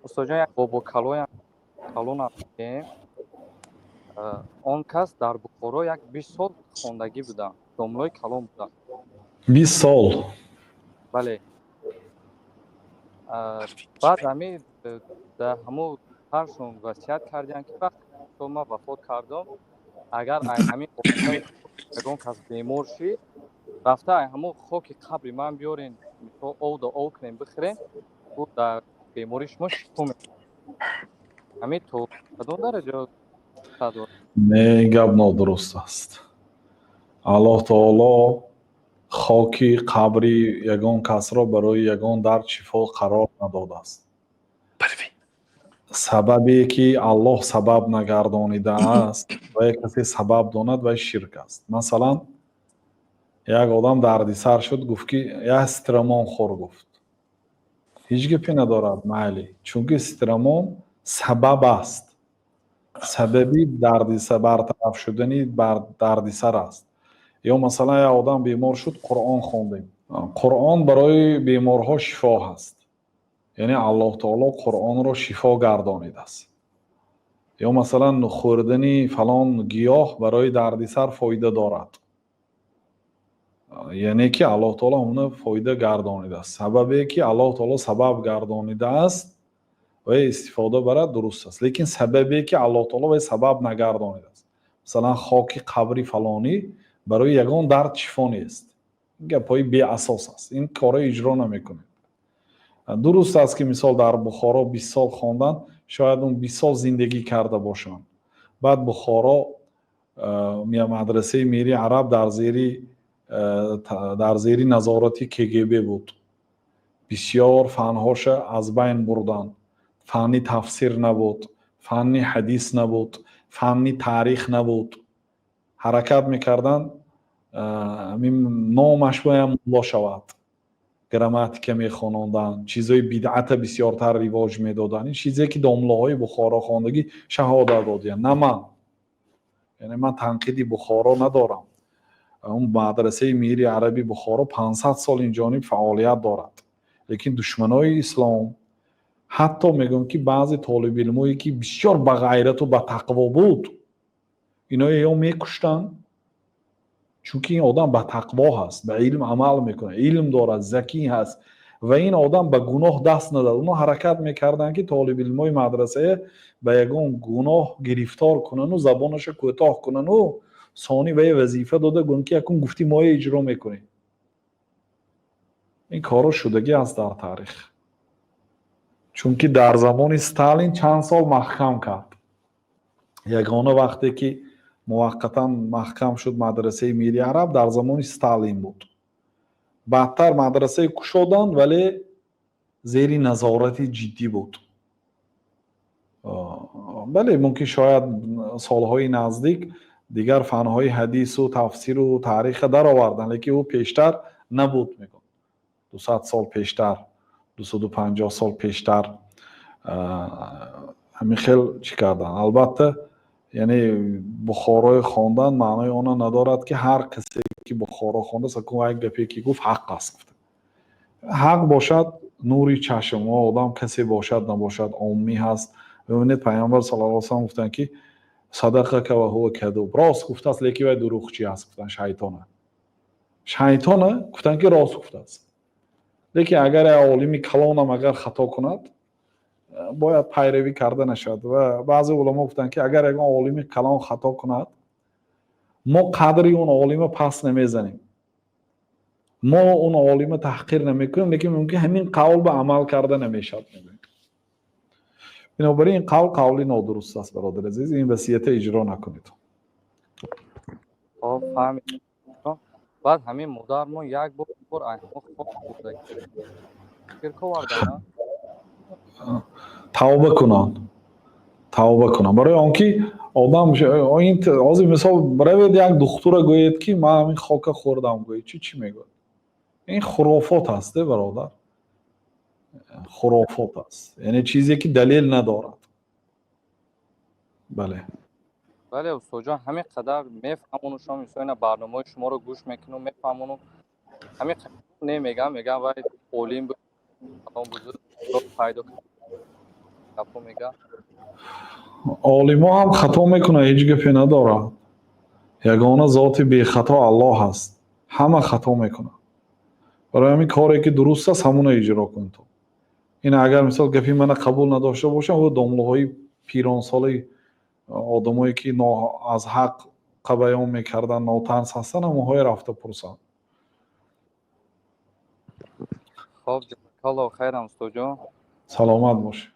Устоҷон, як бобокалоям калонам, он кас дар Бухоро як 20 сол хондагӣ буданд, домлои калон буданд. 20 сол? Бале. Баъд ҳами дар ҳамун ҳаршон васият кардианд, ки вақте ман вафот кардам, агар ай ҳамин ягон кас бемор шид, рафта ай ҳамун хоки қабри ман биёрен, мисол, овда ов кунем, бихӯрем, ӯ дар бемории шумо шифо мекунад. Ҳамин то кадом дараҷа? Не, ин гап нодуруст аст. Аллоҳ таоло хоки қабри ягон касро барои ягон дард шифо қарор надодааст. Сабабе ки Аллоҳ сабаб нагардонидааст ва як касе сабаб донад, вай ширк аст. Масалан, як одам дардисар шуд, гуфт, ки як страмон хӯр, гуфт. Ҳеҷ гапе надорад, майли, чунки страмон сабаб аст, сабаби бартараф шудани дардисар аст. Ё масалан, як одам бемор шуд, Қуръон хондем. Қуръон барои беморҳо шифо ҳаст, яъне Аллоҳ таоло Қуръонро шифо гардонидааст. Ё масалан, хӯрдани фалон гиёҳ барои дардисар фоида дорад, яъне ки Аллоҳ таоло ҳамона фоида гардонидааст. Сабабе ки Аллоҳ таоло сабаб гардонидааст ва истифода барад, дуруст аст, лекин сабабе ки Аллоҳ таоло вай сабаб нагардонидааст, масалан, хоки қабри фалонӣ барои ягон дард шифо нест, гапҳои беасос аст. Ин корро иҷро намекунед. Дуруст аст, ки мисол дар Бухоро 20 сол хондан, шояд он 20 сол зиндагӣ карда бошанд. Баъд Бухоро, мадрасаи Мири Араб дар зери назорати КГБ буд. Бисёр фанҳоша аз байн бурданд. Фанни тафсир набуд, фанни ҳадис набуд, фанни таърих набуд. Ҳаракат мекарданд, номаш боям мулло шавад. Грамматика мехононданд, чизҳои бидъата бисёртар ривоҷ медоданд. Ин чизе ки домлаҳои Бухоро хондагӣ шаҳодат додиянд, на ман. Яъне ман танқиди Бухоро надорам. Он мадрасаи Мири Араби Бухоро 500 сол инҷониб фаъолият дорад, лекин душманои ислом, ҳатто мегӯям, ки баъзе толибилмое ки бисёр ба ғайрату ба тақво буд, иное ё мекуштанд, чунки ин одам ба тақво ҳаст, ба илм амал мекунад, илм дорад, закӣ ҳаст ва ин одам ба гуноҳ даст надад. Онҳо ҳаракат мекарданд, ки толибилмои мадрасая ба ягон гуноҳ гирифтор кунану забонаша кӯтоҳ кунану сони ба е вазифа дода, гӯянд, ки якун гуфти моя иҷро мекунем. Ин корро шудагӣ аст дар таърих, чунки дар замони Сталин чанд сол маҳкам кард. Ягона вақте ки муваққатан маҳкам шуд мадрасаи Мири Араб, дар замони Сталин буд. Баъдтар мадрасае кушоданд, вале зери назорати ҷиддӣ буд. Бале, мумкин, шояд солҳои наздик дигар фанҳои ҳадису тафсиру таъриха дароварданд, лекин ӯ пештар набуд, мегӯянд. 200 сол пештар, 250 сол пештар ҳамин хел чӣ карданд. Албатта, яъне Бухорои хондан маънои онро надорад, ки ҳар касе ки Бухоро хондааст, як гапе ки гуфт, ҳақ аст гуфта. Ҳақ бошад, нури чашм, одам касе бошад, набошад, оммӣ ҳаст. Бибинед, Пайғамбар صلى الله عليه وسلم гуфтанд, ки صدقك وهو كذوب, рост гуфтааст, лекин вай дурӯғчӣ аст, гуфтанд. Шайтона гуфтанд, ки рост гуфтааст. Лекин агар як олими калонам агар хато кунад, бояд пайравӣ карда нашавад. Ва баъзе уламо гуфтанд, ки агар ягон олими калон хато кунад, мо қадри он олима пас намезанем, мо он олима таҳқир намекунем, лекин мумкин ҳамин қавл ба амал карда намешавад, мегӯем. Бинобар ин қавл қавли нодуруст аст, бародари азиз, ин васията иҷро накунед. Хоб, фаҳмидем. Баъд ҳамин модармо як бор ширк овардан. Тавба кунанд, тавба кунанд, барои он ки одам ҳозир, мисол, равед, як духтура гӯед, ки ман ҳамин хока хӯрдам, гӯед, чӣ мегӯяд? Ин хурофот аст, е бародар, хурофот аст, яъне чизе ки далел надорад. Бале. Бале, устодҷон, ҳамин қадар мефаҳмону шумо, мисол, ина барномаҳои шуморо гӯш мекунам, мефаҳмону ҳамин не, мегам, вай олим бузург пайдо. Гапо мега. Олимо ҳам хато мекунад, ҳеҷ гапе надорад. Ягона зоти бехато Аллоҳ ҳаст. Ҳама хато мекунад. Барои ҳамин коре ки дуруст аст, ҳамуна иҷро кун. Ту ин агар, мисол, гапи мана қабул надошта бошам, ӯ домлаҳои пиронсолаи, одамое ки аз ҳақ баён мекарданд, нотарс ҳастанд, ҳамонҳое рафта пурсанд. Хоб, ҷазакаллоҳу хайран, устодҷон. Саломат бошед.